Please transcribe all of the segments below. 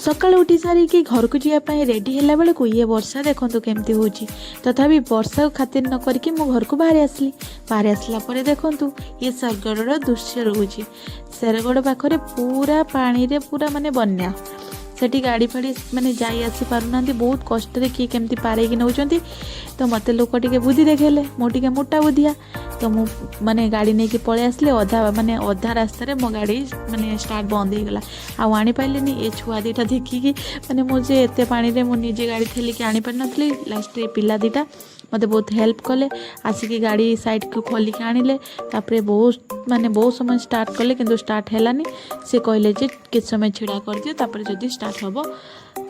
ସକାଳୁ ଉଠି ସାରିକି ଘରକୁ ଯିବା ପାଇଁ ରେଡ଼ି ହେଲା ବେଳକୁ ଇଏ ବର୍ଷା ଦେଖନ୍ତୁ କେମିତି ହେଉଛି। ତଥାପି ବର୍ଷାକୁ ଖାତିର ନ କରିକି ମୁଁ ଘରକୁ ବାହାରି ଆସିଲି। ବାହାରି ଆସିଲା ପରେ ଦେଖନ୍ତୁ, ଇଏ ଶେରଗଡ଼ର ଦୃଶ୍ୟ ରହୁଛି। ଶେରଗଡ଼ ପାଖରେ ପୁରା ପାଣିରେ ପୁରା ମାନେ ବନ୍ୟା। ସେଠି ଗାଡ଼ି ଫାଡ଼ି ମାନେ ଯାଇ ଆସି ପାରୁନାହାନ୍ତି। ବହୁତ କଷ୍ଟରେ କିଏ କେମିତି ପାରେଇକି ନେଉଛନ୍ତି। ତ ମୋତେ ଲୋକ ଟିକେ ବୁଦ୍ଧି ଦେଖେଇଲେ। ମୁଁ ଟିକେ ମୋଟା ବୁଦ୍ଧିଆ, ତ ମୁଁ ମାନେ ଗାଡ଼ି ନେଇକି ପଳେଇ ଆସିଲି। ଅଧା ମାନେ ଅଧା ରାସ୍ତାରେ ମୋ ଗାଡ଼ି ମାନେ ଷ୍ଟାର୍ଟ ବନ୍ଦ ହେଇଗଲା, ଆଉ ଆଣିପାରିଲିନି। ଏ ଛୁଆ ଦୁଇଟା ଦେଖିକି, ମାନେ ମୁଁ ଯେ ଏତେ ପାଣିରେ ମୁଁ ନିଜେ ଗାଡ଼ି ଠେଲିକି ଆଣିପାରିନଥିଲି, ଲାଷ୍ଟରେ ପିଲା ଦୁଇଟା ମୋତେ ବହୁତ ହେଲ୍ପ କଲେ। ଆସିକି ଗାଡ଼ି ସାଇଡ଼କୁ ଖୋଲିକି ଆଣିଲେ। ତାପରେ ବହୁତ ମାନେ ବହୁତ ସମୟ ଷ୍ଟାର୍ଟ କଲେ, କିନ୍ତୁ ଷ୍ଟାର୍ଟ ହେଲାନି। ସେ କହିଲେ ଯେ କିଛି ସମୟ ଛିଡ଼ା କରିଦିଅ, ତାପରେ ଯଦି ଷ୍ଟାର୍ଟ ହେବ।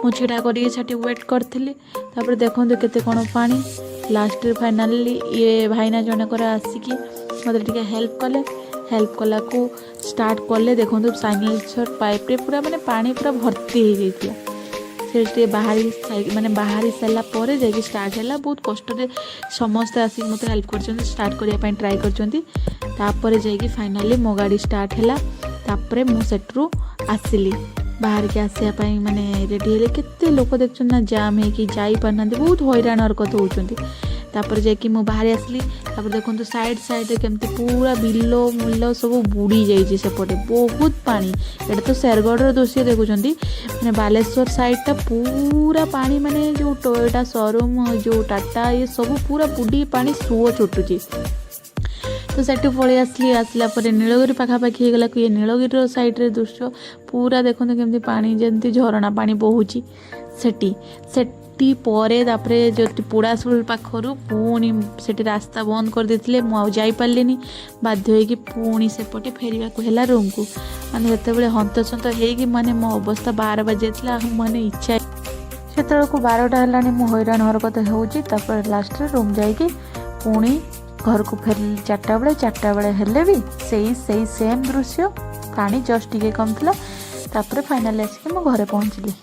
ମୁଁ ଛିଡ଼ା କରିକି ସେଠି ୱେଟ୍ କରିଥିଲି। ତାପରେ ଦେଖନ୍ତୁ କେତେ କ'ଣ ପାଣି। ଲାଷ୍ଟରେ ଫାଇନାଲି ଇଏ ଭାଇନା ଜଣଙ୍କର ଆସିକି ମୋତେ ଟିକେ ହେଲ୍ପ କଲେ। ହେଲ୍ପ କଲାକୁ ଷ୍ଟାର୍ଟ କଲେ। ଦେଖନ୍ତୁ, ସାଇଲେନ୍ସର ପାଇପ୍ରେ ପୁରା ମାନେ ପାଣି ପୁରା ଭର୍ତ୍ତି ହେଇଯାଇଥିଲା। ସେ ଟିକେ ବାହାରି ମାନେ ବାହାରି ସାରିଲା ପରେ ଯାଇକି ଷ୍ଟାର୍ଟ ହେଲା। ବହୁତ କଷ୍ଟରେ ସମସ୍ତେ ଆସିକି ମୋତେ ହେଲ୍ପ କରିଛନ୍ତି, ଷ୍ଟାର୍ଟ କରିବା ପାଇଁ ଟ୍ରାଏ କରିଛନ୍ତି। ତାପରେ ଯାଇକି ଫାଇନାଲି ମୋ ଗାଡ଼ି ଷ୍ଟାର୍ଟ ହେଲା। ତାପରେ ମୁଁ ସେଠରୁ ଆସିଲି। ବାହାରିକି ଆସିବା ପାଇଁ ମାନେ ରେଡ଼ି ହେଲେ। କେତେ ଲୋକ ଦେଖୁଛନ୍ତି ନା, ଜାମ୍ ହେଇକି ଯାଇପାରୁନାହାନ୍ତି, ବହୁତ ହଇରାଣ ହରକତ ହେଉଛନ୍ତି। ତାପରେ ଯାଇକି ମୁଁ ବାହାରି ଆସିଲି। ତାପରେ ଦେଖନ୍ତୁ, ସାଇଡ଼୍ ସାଇଡ଼୍ରେ କେମିତି ପୁରା ବିଲ ମୁଲ ସବୁ ବୁଡ଼ି ଯାଇଛି। ସେପଟେ ବହୁତ ପାଣି। ଏଇଟା ତ ଶେରଗଡ଼ର ଦୃଶ୍ୟ ଦେଖୁଛନ୍ତି। ମାନେ ବାଲେଶ୍ୱର ସାଇଡ଼୍ଟା ପୁରା ପାଣି, ମାନେ ଯେଉଁ ଟୋୟୋଟା ସୋରୁମ୍, ଯେଉଁ ଟାଟା, ଇଏ ସବୁ ପୁରା ବୁଡ଼ି ପାଣି ସୁଅ ଛୁଟୁଛି। ତ ସେଠୁ ପଳେଇ ଆସିଲି। ଆସିଲା ପରେ ନୀଳଗିରି ପାଖାପାଖି ହେଇଗଲାକୁ ଇଏ ନୀଳଗିରିର ସାଇଡ଼୍ରେ ଦୃଶ୍ୟ ପୁରା ଦେଖନ୍ତୁ, କେମିତି ପାଣି ଯେମିତି ଝରଣା ପାଣି ବହୁଛି ସେଠି। ସେଠି ପରେ ତାପରେ ଯଦି ପୋଡ଼ାଶୁଳ ପାଖରୁ ପୁଣି ସେଠି ରାସ୍ତା ବନ୍ଦ କରିଦେଇଥିଲେ। ମୁଁ ଆଉ ଯାଇପାରିଲିନି। ବାଧ୍ୟ ହେଇକି ପୁଣି ସେପଟେ ଫେରିବାକୁ ହେଲା ରୁମ୍କୁ। ମାନେ ସେତେବେଳେ ହନ୍ତସନ୍ତ ହେଇକି ମାନେ ମୋ ଅବସ୍ଥା 12 ବାଜିଯାଇଥିଲା। ଆଉ ମାନେ ଇଚ୍ଛା, ସେତେବେଳକୁ 12ଟା ହେଲାଣି, ମୁଁ ହଇରାଣ ହରକତ ହେଉଛି। ତାପରେ ଲାଷ୍ଟରେ ରୁମ୍ ଯାଇକି ପୁଣି ଘରକୁ ଫେରିଲି 4ଟା ବେଳେ। 4ଟା ବେଳେ ହେଲେ ବି ସେଇ ସେଇ ସେମ୍ ଦୃଶ୍ୟ। ପାଣି ଜଷ୍ଟ ଟିକେ କମ୍ ଥିଲା। ତାପରେ ଫାଇନାଲି ଆସିକି ମୁଁ ଘରେ ପହଞ୍ଚିଲି।